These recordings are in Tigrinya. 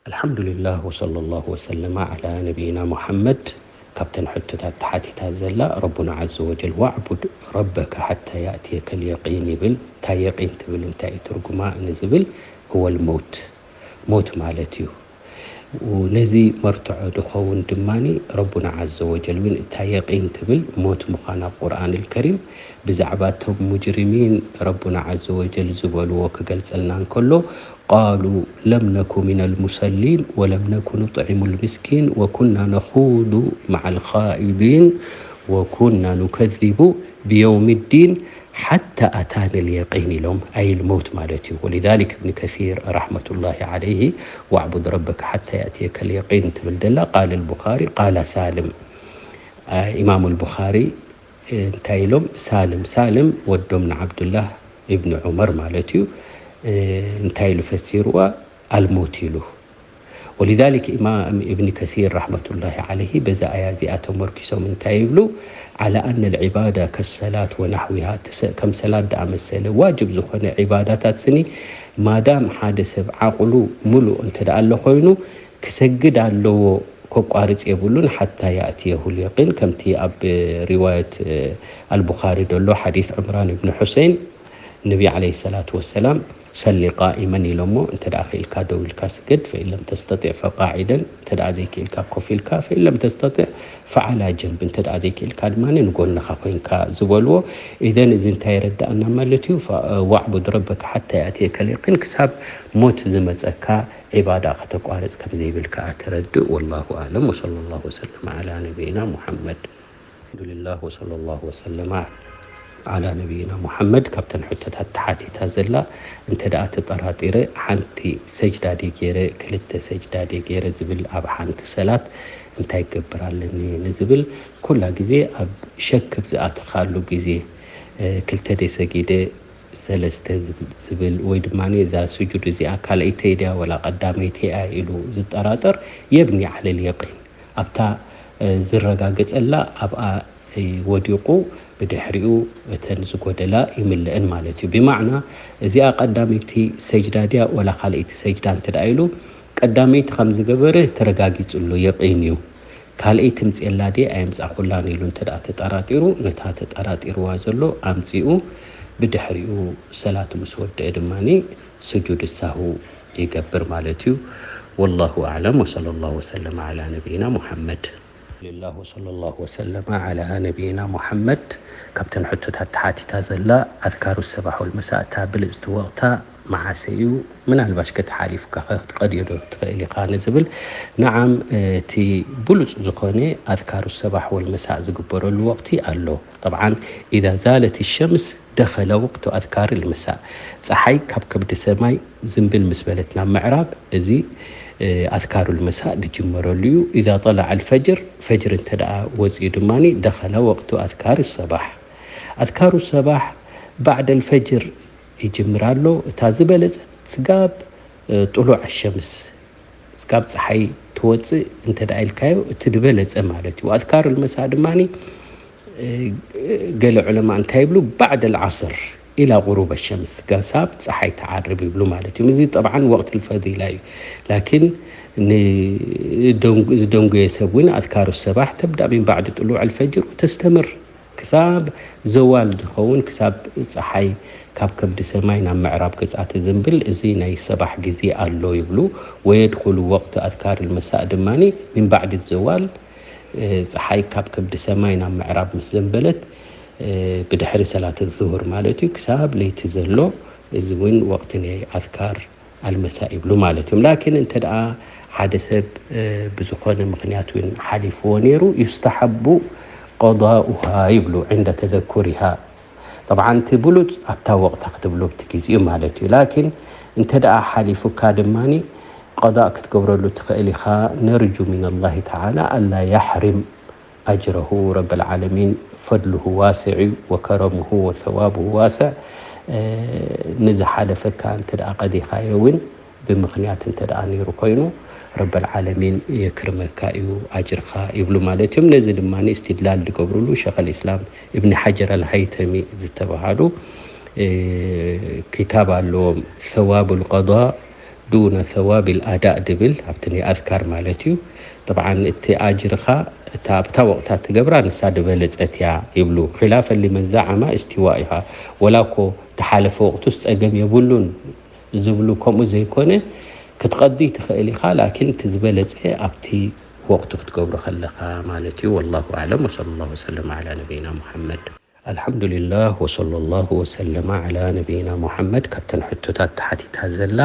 ኣልሓምዱሊላህ ወሰለላሁ ወሰለማ ዓላ ነቢይና ሙሓመድ። ካብተን ሕቶታት ተሓቲታ ዘላ ረቡና ዓዘ ወጀል ዋዕቡድ ረበከ ሓታ ያእትየከ ልየቂን ይብል። እንታይ የቂን ትብል እንታይ እዩ ትርጉማ ንዝብል እወል ሞት ሞት ማለት እዩ። ነዚ መርትዖ ዝኸውን ድማ ረቡና ዓዘ ወጀል እውን እታ የቂን ትብል ሞት ምዃና ኣብ ቁርኣን ልከሪም ብዛዕባ እቶም ሙጅሪሚን ረቡና ዓዘ ወጀል ዝበልዎ ክገልጸልና እንከሎ ቃሉ ለም ነኩ ሚነል ሙሰሊን ወለም ነኩ ኑጥዒሙል ምስኪን ወኩና ነኹዱ መዓል ኻኢዲን ወኩና ኑከዚቡ ብየውሚ ዲን ሓታ ኣታኒ ልየቂን ኢሎም ኣይል መውት ማለት እዩ። ወሊዛሊክ እብኒ ከሲር ራሕመቱላሂ ዓለይሂ ዋዕቡድ ረበከ ሓታ ያእትየከ ልየቂን ትብል ደላ ቃል ልቡኻሪ ቃላ ሳልም ኢማም ልቡኻሪ እንታይ ኢሎም ሳልም ሳልም ወዶም ንዓብዱላህ ኢብኒ ዑመር ማለት እዩ እንታይ ኢሉ ፈሲርዋ ኣልሞት ኢሉ። ወሊዛሊክ ኢማም እብኒ ከሲር ራሕመቱላሂ ዓለይሂ በዛ ኣያ እዚኣ ተመርኪሶም እንታይ ይብሉ? ዓላ ኣነ ልዕባዳ ከሰላት ወናሕዊሃ ከም ሰላት ደኣመሰለ ዋጅብ ዝኾነ ዒባዳታት ስኒ ማዳም ሓደ ሰብ ዓቕሉ ሙሉእ እንተ ደኣ ኣሎ ኮይኑ ክሰግድ ኣለዎ ከቋርጽ የብሉን ሓታ ያእትየሁ ልየቂን ከምቲ ኣብ ሪዋየት ኣልቡኻሪ ደሎ ሓዲስ ዕምራን እብኒ ሑሰይን ነቢ ዓለይሂ ሰላቱ ወሰላም ሰሊ ቃኢመን ኢሎሞ እንተ ደኣ ክኢልካ ደው ኢልካ ስገድ ፈኢን ለም ተስተጢዕ ፈቃዒደን እንተ ደኣ ዘይክኢልካ ኮፍ ኢልካ ፈኢን ለም ተስተጢዕ ፈዓላ ጀንብ እንተ ደኣ ዘይክኢልካ ድማ ንጎንኻ ኮይንካ ዝበልዎ። ኢዘን እዚ እንታይ የረድኣና ማለት እዩ? ዋዕቡድ ረበካ ሓታ ያእትየከ ልየቂን ክሳብ ሞት ዝመፀካ ዒባዳ ከተቋርፅ ከም ዘይብል ከዓ ተረድእ። ወላሁ ኣዕለም ወሰለ ላሁ ወሰለም ዓላ ነቢይና ሙሓመድ። ኣልሓምዱሊላህ ወሰለ ላሁ ወሰለማ ዓላ ነቢይና ሙሓመድ። ካብተን ሕቶታት ተሓቲታ ዘላ እንተ ደኣ ተጠራጢረ ሓንቲ ሰጅዳ ድየ ገይረ ክልተ ሰጅዳ ድየ ገይረ ዝብል ኣብ ሓንቲ ሰላት እንታይ ክገብር ኣለኒ ንዝብል ኩላ ግዜ ኣብ ሸክ ኣብ ዝኣተኻሉ ግዜ ክልተ ድየ ሰጊደ ሰለስተ ዝብል ወይ ድማ እዛ ስጁድ እዚኣ ካልኣይተይ ድያ ወላ ቀዳመይተይ እያ ኢሉ ዝጠራጠር የብኒ ዓለል የቂን ኣብታ ዝረጋገጸላ ኣብኣ ወዲቑ ብድሕሪኡ እተን ዝጎደላ ይምልእን ማለት እዩ። ብማዕና እዚኣ ቀዳመይቲ ሰጅዳ ድያ ወላ ካልኣይቲ ሰጅዳ እንተ ደኣ ኢሉ ቀዳመይቲ ከም ዝገበረ ተረጋጊጹ ኣሎ የቂን እዩ። ካልኣይቲ ምጽኤላ ድየ ኣየምጻኹላን ኢሉ እንተ ደኣ ተጠራጢሩ ነታ ተጠራጢርዋ ዘሎ ኣምጺኡ ብድሕሪኡ ሰላቱ ምስ ወደአ ድማ ስጁድ ሳሁ ይገብር ማለት እዩ። ወላሁ ኣዕለም ወሰለ ላሁ ወሰለም ዓላ ነቢይና ሙሓመድ። ኣልሓምዱሊላህ ወሰለ ላሁ ወሰለማ ዓላ ነቢይና ሙሓመድ። ካብተን ሕቶታት ተሓቲታ ዘላ ኣዝካሩ ሰባሕ ወልመሳእ እታ ብልፅቲ ወቕታ መዓሰ እዩ? ምናልባሽ ከተሓሊፉካ ክትቀድዮ ዶ ትኽእል ኢኻ ንዝብል፣ ነዓም እቲ ብሉፅ ዝኾነ ኣዝካሩ ሰባሕ ወልመሳእ ዝግበረሉ ወቕቲ ኣሎ። ጠብዓን ኢዛ ዛለት ሸምስ ደኸለ ወቅቱ ኣዝካር ልመሳእ፣ ፀሓይ ካብ ከብዲ ሰማይ ዝንብል ምስ በለት ናብ ምዕራብ፣ እዚ ኣዝካሩ ልመሳእ ዝጅመረሉ እዩ። ኢዛ ጠለዐ ልፈጅር፣ ፈጅር እንተ ደኣ ወፂኡ ድማ ደኸለ ወቅቱ ኣዝካር ሰባሕ። ኣዝካሩ ሰባሕ ባዕደ ልፈጅር ይጅምር ኣሎ። እታ ዝበለፀት ስጋብ ጥሉዕ ሸምስ ስጋብ ፀሓይ ትወፅእ እንተ ደኣ ኢልካዮ እቲ ዝበለፀ ማለት እዩ። ኣዝካሩ ልመሳእ ድማ ገለ ዑለማ እንታይ ይብሉ ባዕደ ልዓስር ኢላ ቁሩበ ሸምስ ጋሳብ ፀሓይ ትዓርብ ይብሉ ማለት እዩ። እዚ ጠብዓን ወቅት ልፈዲላ እዩ። ላኪን ዝደንጉየ ሰብ እውን ኣዝካሩ ሰባሕ ተብዳ ሚን ባዕድ ጥሉዕ ልፈጅር ወተስተምር ክሳብ ዘዋል ዝኸውን ክሳብ ፀሓይ ካብ ከብዲ ሰማይ ናብ ምዕራብ ገፃ ትዝንብል እዚ ናይ ሰባሕ ግዜ ኣሎ ይብሉ። ወየድኹሉ ወቅት ኣዝካር ልመሳእ ድማ ሚን ባዕድ ዘዋል ፀሓይ ካብ ከብዲ ሰማይ ናብ ምዕራብ ምስ ዘንበለት ብድሕሪ ሰላት ዙሁር ማለት እዩ ክሳብ ለይቲ ዘሎ እዚ እውን ወቅቲ ናይ ኣዝካር ኣልመሳ ይብሉ ማለት እዮም። ላኪን እንተ ደኣ ሓደ ሰብ ብዝኾነ ምኽንያት እውን ሓሊፍዎ ነይሩ ዩስተሓቡ ቀዳኡሃ ይብሉ ዕንደ ተዘኩሪሃ። ጠብዓን እቲ ብሉፅ ኣብታ ወቕታ ክትብሎ ኣብቲ ግዜኡ ማለት እዩ። ላኪን እንተ ደኣ ሓሊፉካ ድማ ቀዳእ ክትገብረሉ ትኽእል ኢኻ። ነርጁ ሚነላሂ ተዓላ ኣላ ያሕሪም ኣጅረሁ ረበል ዓለሚን ፈድልሁ ዋስዕ እዩ ወከረምሁ ወሰዋብሁ ዋስዕ። ንዝሓለፈካ እንተ ደኣ ቀዲኻዮ እውን ብምኽንያት እንተ ደኣ ነይሩ ኮይኑ ረበል ዓለሚን የክርመካ እዩ ኣጅርኻ ይብሉ ማለት እዮም። ነዚ ድማ እስትድላል ዝገብሩሉ ሸኸል ኢስላም እብኒ ሓጀር ኣልሃይተሚ ዝተባሃሉ ኪታብ ኣለዎም ሰዋብ ልቀዳ ዱነ ሰዋብ ልኣዳእ ድብል ኣብቲ ናይ ኣዝካር ማለት እዩ። ጠብዓን እቲ ኣጅርኻ እታ ኣብታ ወቕታ ትገብራ ንሳ ዝበለጸት እያ ይብሉ። ኺላፈን ሊመን ዘዓማ እስቲዋ ኢኻ። ወላ እኮ ተሓለፈ ወቕቱስ ጸገም የብሉን ዝብሉ ከምኡ ዘይኮነ ክትቐዲ ትኽእል ኢኻ። ላኪን እቲ ዝበለጸ ኣብቲ ወቕቱ ክትገብሮ ከለኻ ማለት እዩ። ወላሁ ኣዕለም። ወሰለ ላሁ ወሰለም ዓላ ነቢይና ሙሓመድ። ኣልሓምዱሊላህ ወሰለ ላሁ ወሰለማ ዓላ ነቢይና ሙሓመድ። ካብተን ሕቶታት ተሓቲታ ዘላ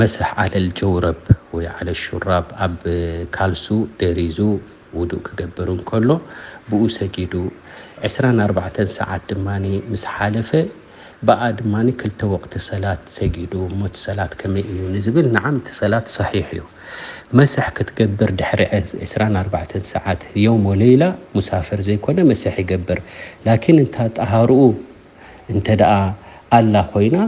መስሕ ዓለል ጀውረብ ወይ ዓለ ሹራብ ኣብ ካልሱ ደሪዙ ውዱእ ክገብር እንከሎ ብኡ ሰጊዱ ዕስራን ኣርባዕተን ሰዓት ድማ ምስ ሓለፈ ብኣ ድማ ክልተ ወቕቲ ሰላት ሰጊዱ እሞ እቲ ሰላት ከመይ እዩ ንዝብል ንዓም እቲ ሰላት ሰሒሕ እዩ። መስሕ ክትገብር ድሕሪ ዕስራን ኣርባዕተን ሰዓት የውም ወለይላ ሙሳፍር ዘይኮነ መስሕ ይገብር። ላኪን እንታ ጠሃርኡ እንተ ደኣ ኣላ ኮይና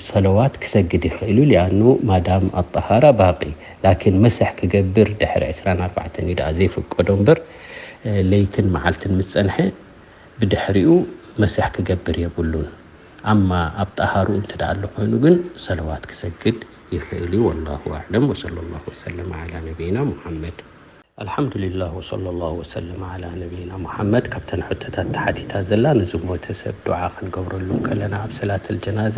ሰለዋት ክሰግድ ይኽእል እዩ። ሊኣኑ ማዳም ኣጠሃራ ባቂ። ላኪን መስሕ ክገብር ድሕሪ ዕስራን ኣርባዕተን እዩ ደኣ ዘይፍቀዶ እምበር ለይትን መዓልትን ምስ ጸንሐ ብድሕሪኡ መስሕ ክገብር የብሉን። ኣማ ኣብ ጠሃርኡ እንተ ደኣ ኣሎ ኮይኑ ግን ሰለዋት ክሰግድ ይኽእል እዩ። ወላሁ ኣዕለም። ወሰለ ላሁ ወሰለም ዓላ ነቢይና ሙሓመድ። ኣልሓምዱሊላህ ወሰለ ላሁ ወሰለም ዓላ ነቢይና ሙሓመድ። ካብተን ሕቶታት ተሓቲታ ዘላ ንዝሞተ ሰብ ዱዓ ክንገብረሉ ከለና ኣብ ሰላት ልጀናዛ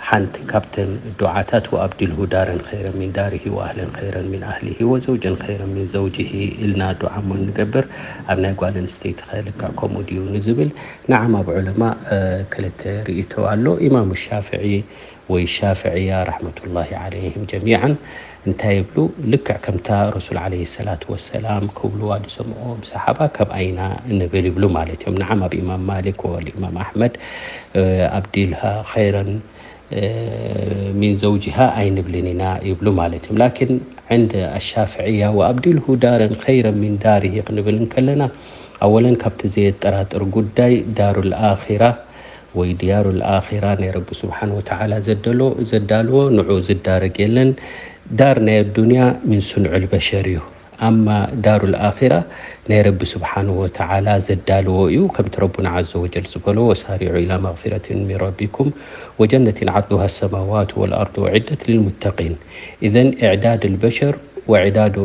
ሓንቲ ካብተን ዱዓታት ወኣብዲልሁ ዳረን ኸይረን ሚን ዳሪሂ ወኣህለን ኸይረን ሚን ኣህሊሂ ወዘውጀን ኸይረን ሚን ዘውጅሂ ኢልና ዱዓ እሞ ንገብር። ኣብ ናይ ጓል ኣንስተይቲ ኸ ልክዕ ከምኡ ድዩ ንዝብል ንዓም ኣብ ዑለማ ክልተ ርእይቶ ኣሎ። ኢማሙ ሻፍዒ ወይ ሻፍዕያ ረሕመቱላሂ ዓለይሂም ጀሚዓን እንታይ ይብሉ? ልክዕ ከምታ ረሱል ዓለይሂ ሰላቱ ወሰላም ክብልዋ ዝሰምዖም ሰሓባ ከምኣ ኢና ንብል ይብሉ ማለት እዮም። ንዓም ኣብ ኢማም ማሊክ ወልኢማም ኣሕመድ ኣብዲልሃ ኸይረን ሚን ዘውጅሃ ኣይንብልን ኢና ይብሉ ማለት እዮም። ላኪን ዕንደ ኣሻፍዕያ ወኣብዲልሁ ዳረን ኸይረን ሚን ዳሪሂ ክንብል እንከለና ኣወለን ካብቲ ዘየጠራጥር ጉዳይ ዳሩል ኣኺራ ወይ ድያሩል ኣኺራ ናይ ረቢ ስብሓን ወተዓላ ዘደሎ ዘዳልዎ ንዑ ዝዳረግ የለን። ዳር ናይ ኣዱንያ ሚን ስንዑል በሸር እዩ። ኣማ ዳሩል ኣኺራ ናይ ረቢ ስብሓን ወተዓላ ዘዳልዎ እዩ። ከምቲ ረቡና ዓዘ ወጀል ዝበሎ ወሳሪዑ ኢላ መግፊረትን ሚን ረቢኩም ወጀነትን ዓርዱሃ ሰማዋት ወልኣርዱ ዑዒደት ልልሙተቂን። ኢዘን ኢዕዳድ ልበሸር ወዕዳዱ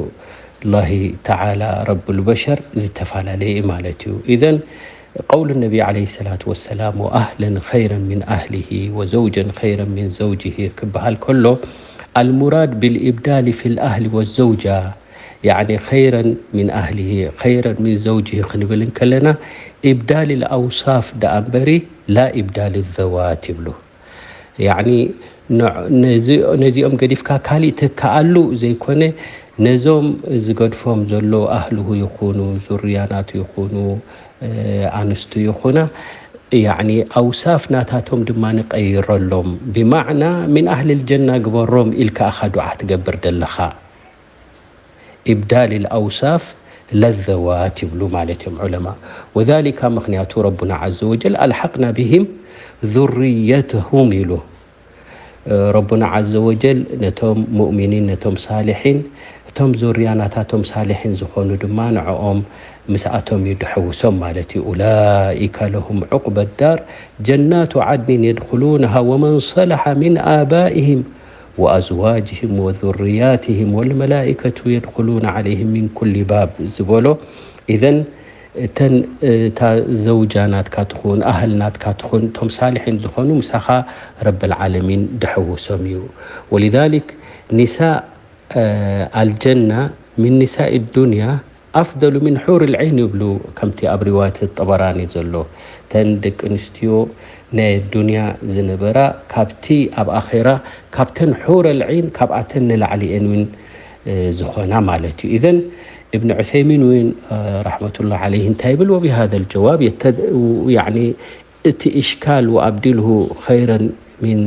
ላሂ ተዓላ ረቡል በሸር ዝተፈላለየ ማለት እዩ። ኢዘን ቀውል ነቢ ዓለይሂ ሰላቱ ወሰላም ወኣህለን ኸይረን ሚን ኣህሊሂ ወዘውጀን ኸይረን ሚን ዘውጅሂ ክበሃል ከሎ ኣልሙራድ ብልኢብዳሊ ፊል ኣህሊ ወዘውጃ ያዕኒ ኸይረን ሚን ኣህሊሂ ኸይረን ሚን ዘውጅሂ ክንብል እንከለና ኢብዳል ልኣውሳፍ ደኣ እምበሪ ላ ኢብዳል ዘዋት ይብሉ። ያዕኒ ነዚኦም ገዲፍካ ካሊእ ተካኣሉ ዘይኮነ ነዞም ዝገድፎም ዘሎ ኣህልሁ ይኹኑ ዙርያናቱ ይኹኑ ኣንስቱ ይኹና ያዕኒ ኣውሳፍ ናታቶም ድማ ንቀይረሎም ብማዕና ምን ኣህል ልጀና ግበሮም ኢልካ ኢኻ ዱዓ ትገብር ደለኻ። ኢብዳል ልኣውሳፍ ለዘዋት ይብሉ ማለት እዮም ዑለማ። ወዛሊካ ምኽንያቱ ረቡና ዓዘ ወጀል ኣልሓቅና ብሂም ዙርየትሁም ኢሉ። ረቡና ዓዘ ወጀል ነቶም ሙእሚኒን ነቶም ሳልሒን እቶም ዙርያ ናታቶም ሳልሒን ዝኾኑ ድማ ንዕኦም ምስኣቶም እዩ ድሕውሶም ማለት እዩ። ኡላኢከ ለሁም ዑቅበ ዳር ጀናቱ ዓድኒን የድኹሉነሃ ወመን ሰለሐ ሚን ኣባኢሂም ወኣዝዋጅህም ወዙርያትህም ወልመላኢከቱ የድኹሉነ ዓለይህም ሚን ኩሊ ባብ ዝበሎ። ኢዘን እተን እታ ዘውጃ ናትካ ትኹን ኣህል ናትካ ትኹን እቶም ሳልሒን ዝኾኑ ምሳኻ ረብል ዓለሚን ድሕውሶም እዩ። ወሊዛሊክ ኒሳእ ኣልጀና ሚን ኒሳኢ ዱንያ ኣፍደሉ ሚን ሑር ልዐይን ይብሉ። ከምቲ ኣብ ሪዋየት ጠበራኒ ዘሎ እተን ደቂ ኣንስትዮ ናይ ዱንያ ዝነበራ ካብቲ ኣብ ኣኼራ ካብተን ሑረ ልዒን ካብኣተን ንላዕሊ እየን እውን ዝኾና ማለት እዩ። ኢዘን እብን ዑሰይሚን እውን ረሕመቱላህ ዓለይህ እንታይ ይብል? ወቢሃዘ ልጀዋብ እቲ እሽካል ወኣብዲልሁ ኸይረን ሚን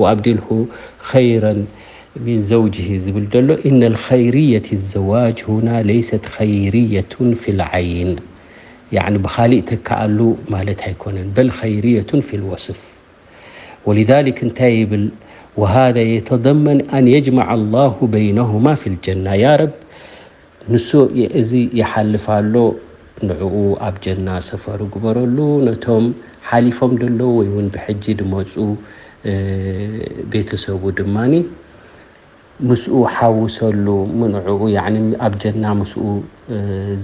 ወኣብዲልሁ ኸይረን ሚን ዘውጅሂ ዝብል ዘሎ ኢነ ልኸይርየት ዘዋጅ ሁና ለይሰት ኸይርየቱን ፊልዓይን ያዕኒ ብኻሊእ ተካኣሉ ማለት ኣይኮነን በል ኸይርየቱን ፊልወስፍ ወሊዛሊክ እንታይ ይብል? ወሃዛ የተደመን ኣን የጅመዐ ላሁ በይነሁማ ፊልጀና ያ ረብ ንሱ እዚ ይሓልፍ ኣሎ ንዕኡ ኣብ ጀና ሰፈሩ ግበረሉ ነቶም ሓሊፎም ደለዉ ወይ እውን ብሕጂ ድመፁ ቤተሰቡ ድማኒ ምስኡ ሓውሰሉ፣ ምንዕኡ ያኒ ኣብ ጀና ምስኡ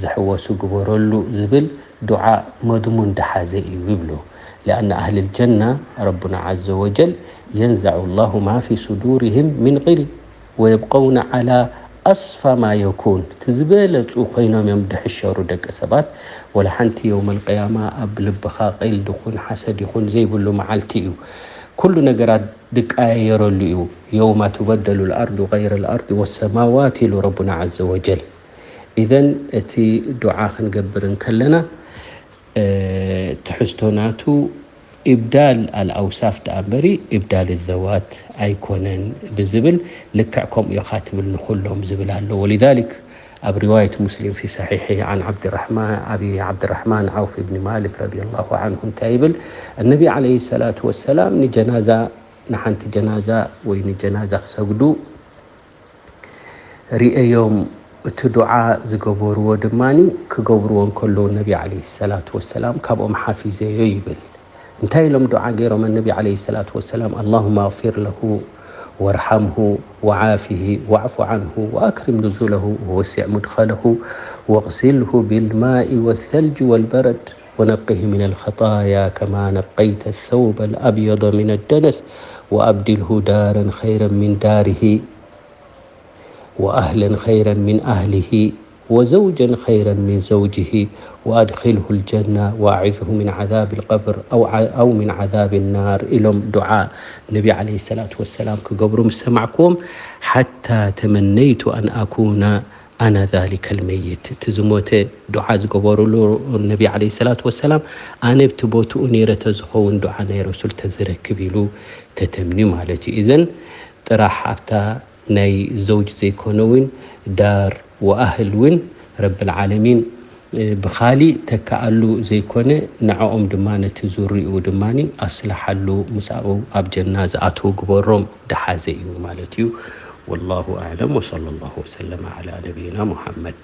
ዝሕወሱ ግበረሉ ዝብል ዱዓ መድሙን ደሓዘ እዩ ይብሉ። لأن أهل الجنة ربنا عز وجل ينزع الله ما في صدورهم من غل ويبقون على أصفى ما يكون። እቲ ዝበለፁ ኮይኖም እዮም ድሕሸሩ ደቂ ሰባት። ወላ ሓንቲ የውመል ቅያማ ኣብ ልብኻ ቂል ድኹን ሓሰድ ይኹን ዘይብሉ መዓልቲ እዩ። ኩሉ ነገራት ድቀያየረሉ እዩ። يوم تبدل الأرض غير الأرض والسماوات ኢሉ ረቡና عز وجل። ኢዘን እቲ ዱዓ ክንገብር እንከለና ትሕዝቶ ናቱ ኢብዳል ኣልኣውሳፍ ደኣ እምበሪ ኢብዳል ዘዋት ኣይኮነን ብዝብል ልክዕ ከምኡ ኢኻ ትብል ንኹሎም ዝብል ኣሎ። ولذلك ኣብ ሪዋየት ሙስሊም في صحيحه عن عبد الرحمن أبي عبد الرحمن عوف بن مالك رضي الله عنه እንታይ ይብል? النبي عليه الصلاة والسلام ንጀናዛ ንሓንቲ ጀናዛ ወይ ንጀናዛ ክሰግዱ ርእዮም እቲ ዱዓ ዝገበርዎ ድማ ክገብርዎ እንከለዉ ነቢ عليه الصلاة والسلام ካብኦም ሓፊዘዮ ይብል። እንታይ ኢሎም ዱዓ ገይሮም ነቢ عليه الصلاة والسلام؟ اللهم اغفر له وارحمه وعافه واعف عنه وأكرم نزله ووسع مدخله واغسله بالماء والثلج والبرد ونقه من الخطايا كما نقيت الثوب الأبيض من الدنس وأبدله دارا خيرا من داره وأهلا خيرا من أهله وزوجا خيرا من زوجه وأدخله الجنة وأعذه من عذاب القبر أو ع- أو من عذاب النار ኢሎም ዱዓ ነቢ عليه الصلاة والسلام ክገብሩ ምስ ሰማዕክዎም حتى تمنيت أن أكون أنا ذلك الميت። እቲ ዝሞተ ዱዓ ዝገበሩሉ ነቢ عليه الصلاة والسلام ኣነ ኣብቲ ቦትኡ ነይረ ተዝኸውን ዱዓ ናይ ረሱል ተዝረክብ ኢሉ ተተምንዩ ማለት እዩ። እዘን ጥራሕ ኣብታ ናይ ዘውጅ ዘይኮነ እውን ዳር ወኣህል እውን ረብል ዓለሚን ብኻሊእ ተካኣሉ ዘይኮነ ንዕኦም ድማ ነቲ ዙርይኡ ድማ ኣስልሓሉ ምስኡ ኣብ ጀና ዝኣትዉ ግበሮም ደሓዘ እዩ ማለት እዩ። والله أعلم وصلى الله وسلم على نبينا محمد.